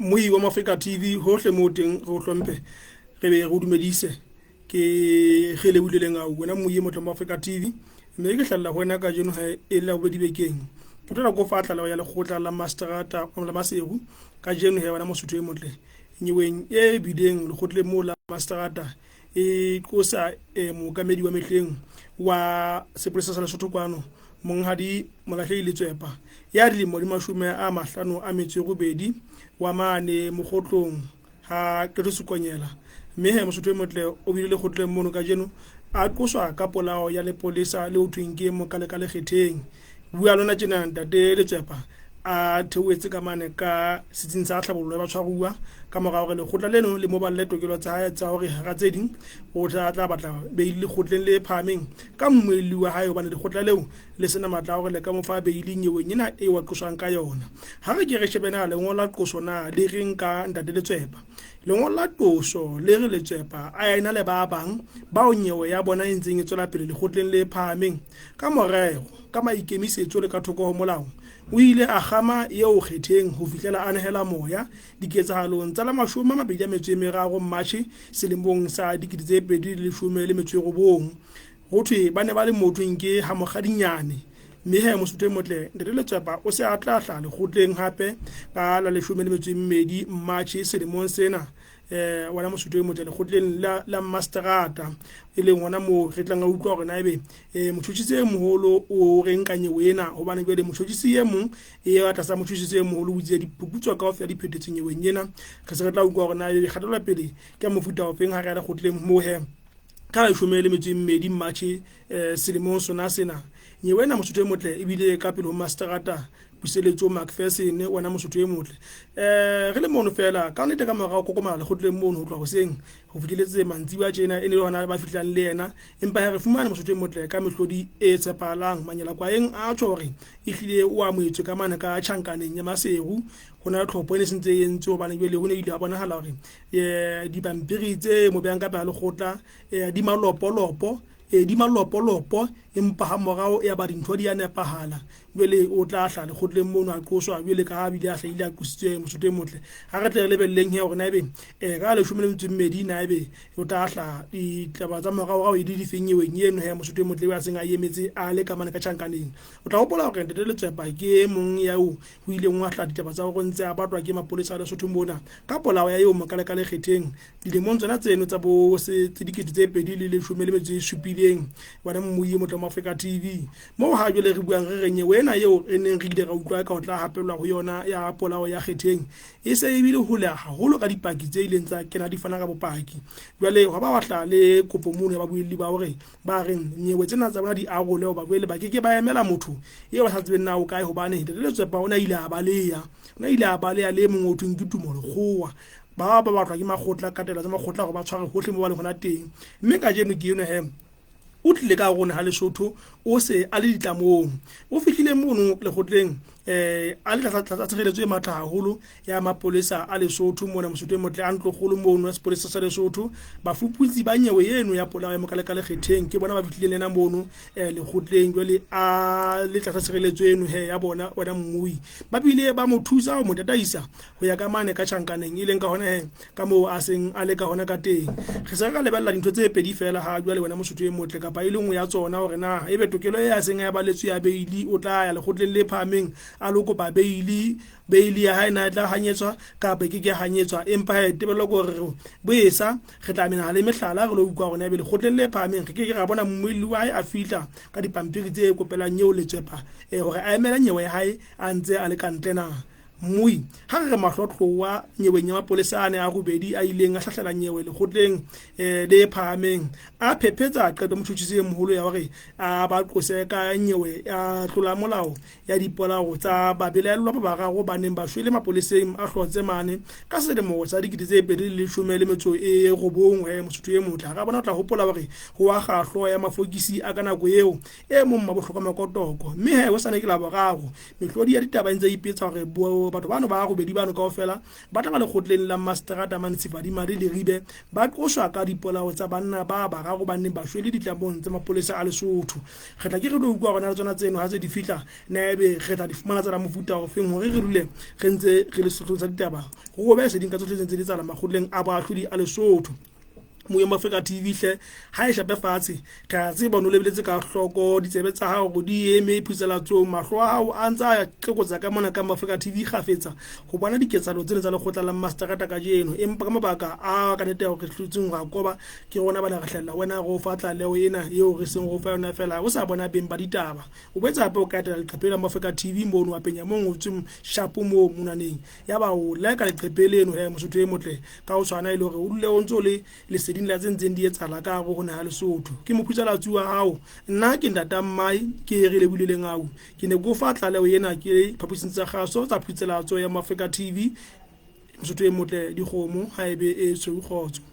Moi wa Mafrika TV hohle moo teng re o hlomphe re be re o dumedise ke re lebohile lengau wena moi e motle wa Mafrika TV mme ke hlalla ho wena kajeno ha e le bobedi bekeng ke tlola ko fa tlaleho ya lekgotla la mastrata la Maseru kajeno he wena Mosotho e motle nyeweng e bileng lekgotleng moo la mastrata e qosa mookamedi wa mehleng wa sepolesa sa Lesotho kwano Monghadi Molahlehi Letsoepa ya dilemo di 58 wa mane Mokgotlong ha Qeto Sekonyela. Mme he Mosotho e motle o bile lekgotleng mono kajeno a qoswa ka polao ya lepolesa le ho thweng ke Mokaleka Lekgetheng. Bua lona tjena ntate Letsoepa a theohetse ka mane ka setsing sa tlhabollo ya batshwaruwa ka mora hore lekgotla leno le mo balle tokelo tsa hae tsa hore hara tse ding o tla tla batla beili lekgotleng le phahameng ka mmuelli wa hae hobane lekgotla leo le sena matla a hore le ka mo fa beili nyeweng ena e wa qoswang ka yona. Ha re ke re shebe na lengolo la qoso na le reng ka ntate Letsoepa. Lengolo la qoso le re Letsoepa a ena le ba bang bao nyewe ya bona e ntseng e tswela pele lekgotleng le phahameng ka morero, ka maikemisetso le ka thoko ho molao. O ile a kgama eo kgetheng ho fihlela a nehela moya diketsahalong tsa la 23 Matjhe selemong sa 2019. Ho thwe ba ne ba le mo thweng ke ha Mokgadinyane. Mme he Mosotho e motle, Ntate Letsoepa o se a tla hlaha lekgotleng hape ka la 12 Matjhe selemong sena. Wena Mosotho e motle lekgotleng la Mmaseterata e leng hona moo re tlang a utlwa hore na ebe motjhotjhisi e moholo o reng ka nyewe ena, hobane jwale motjhotjhisi e mong e ya tlasa motjhotjhisi e moholo o itse diphuputso kaofela di phethetswe nyeweng ena. Re se re tla utlwa hore na ebe kgatelopele ke ya mofuta ofeng ha re ya lekgotleng moo he ka 12 Matjhe selemong sona sena. Nyewe ena Mosotho e motle ebile ka pele ho Maseterata Puseletso Macpherson, wena Mosotho e motle. Re le mono fela ka nnete ka morao kokomala lekgotleng mono ho tloha hoseng ho fihleletse mantsibuya tjena e ne le hona ba fihlang le yena, empa he re fumane Mosotho e motle ka mehlodi e tshepahalang. Manyela Kwaeng a tjho hore ehlile o amohetswe ka mane ka tjhankaneng ya Maseru. Ho na le tlhopho e ne sentse e entswe hobane jwale ho ne ile ha bonahala hore dipampiri tse mo behang ka pela lekgotla di malopolopo di malopolopo, empa ha morao ya ba dintho di a nepahala. Jwale o tla hla lekgotleng mono a qoswa jwale ka ha bile a hlahile a qositswe Mosotho e motle. Ha re tle re lebelleng he hore na ebe ka 12 na ebe o tla hla ditaba tsa moraorao e le difeng nyeweng eno he Mosotho e motle eo a seng a emetse a le ka mane ka tjhankaneng. O tla hopola hore Ntate Letsoepa ke e mong ya eo ho ileng wa hla ditaba tsa hore ntse a batlwa ke mapolesa a Lesotho mona ka polao ya eo Mokaleka Lekgetheng dilemong tsona tseno tsa bo 2017. Wena mmui motle wa Afrika TV moo ha jwale re buang re re nyewe ena eo re neng re ile ra utlwa ka ho tla hapellwa ho yona ya polao ya Kgetheng e se e bile hole haholo ka dipaki tse ileng tsa kena di fana ka bopaki. Jwale hwa ba wa hlaha le kopo mono ya babuelli ba hore ba reng nyewe tsena tsa bona di arole hoba jwale ba ke ke ba emela motho eo ba sa tsebeng na o kae, hobane Ntate Letsoepa o ne a ile a baleha, o ne a ile a baleha le e mong o thweng ke Tumo Lekgowa. Ba ba batlwa ke makgotla ka taelo tsa makgotla hore ba tshware hohle mo ba leng hona teng. Mme kajeno ke eno he o tlile ka rona ha Lesotho, o se a le ditlamong, o fihlile mono lekgotleng a le tlasa tshireletso e matla haholo ya mapolesa a Lesotho mona Mosotho e motle a ntlokgolo mono ya sepolesa sa Lesotho. Bafuputsi ba nyewe eno ya polao ya Mokaleka Lekgetheng ke bona ba fihlileng le yena mono lekgotleng, jwale a le tlasa tshireletso eno he ya bona wena mmui. Ba bile ba mo thusa ho mo tataisa ho ya ka mane ka tjhankaneng, e leng ka hona he ka moo a seng a le ka hona ka teng. Re se re ka lebella dintho tse pedi feela ha jwale wena Mosotho e motle, kapa e le nngwe ya tsona hore na ebe tokelo e a seng a e baletswe ya beili o tla ya lekgotleng le phahameng a lo kopa beili, beili ya hae na e tla hanyetswa kapa e ke ke hanyetswa. Empa he tebello ke hore re boesa re tla menahana le mehlala re lo utlwa hore na ebe lekgotleng le phahameng re ke ke ra bona mmuelli wa hae a fihla ka dipampiri tse kopelang eo Letsoepa hore a emele nyewe ya hae a ntse a le ka ntle na. Mmui, ha re re mahlo tlowa nyeweng ya mapolesa a ne a robedi a ileng a hlahlela nyewe lekgotleng le phahameng, a phephetsa qeto motjhutjhisi e moholo ya hore a ba qose ka nyewe ya tlola molao ya dipolao tsa babelaellwa ba bararo ba neng ba shwele mapoleseng a Hlotse mane ka selemo sa 2019. Mosotho e motle ha bona o tla hopola hore ho wa kgahlo ya mafokisi a ka nako eo e mong Mmabohlokwa Makotoko. Mme he hosane ke Laboraro, mehlodi ya ditaba e ntse e ipetsa hore hore batho bano ba robedi bano kaofela ba tla ba lekgotleng la maseterata mane Tshifadimadi Leribe ba qoswa ka dipolao tsa banna ba bararo ba neng ba shwele ditlamong tsa mapolesa a Lesotho. Re tla ke re tlo utlwa hore na le tsona tseno ha tse di fihla na ebe re tla di fumana tsa mofuta ofeng hore re dule re ntse re le sehlohlolong sa ditaba, re o behe seding ka tsohle tse ntse di etsahala makgotleng a boahlodi a Lesotho. Moyeng wa Afrika TV hle ha e shape fatshe, re a tseba o ne o lebeletse ka hloko, ditsebe tsa hao hore di eme phuselatsong, mahlo a hao a ntse a tlokotsa ka mona ka Afrika TV kgafetsa ho bona diketsahalo tsena tsa lekgotla la maseterata kajeno. Empa ka mabaka a ka nete re hlotseng ho a koba, ke rona bana re hlahella wena re o fa tlaleho ena eo re seng re o fa yona feela o sa bona beng ba ditaba. O boetse hape o ka etela leqephe la Afrika TV mono wa penya mo ngotsweng shapo moo monwaneng, yaba o like leqephe leno he Mosotho e motle ka ho tshwana e le hore o dule o ntse o le leseding la tse ntseng di etsahala ka hare ho naha Lesotho. Ke mophutsalatsi wa hao, nna ke ntata mmae ke re lebile lengau. Ke ne ke o fa tlaleho ena ke phapusing tsa kgaso tsa phutselatso ya Afrika TV. Mosotho e motle, dikgomo ha ebe e tshweu kgotso.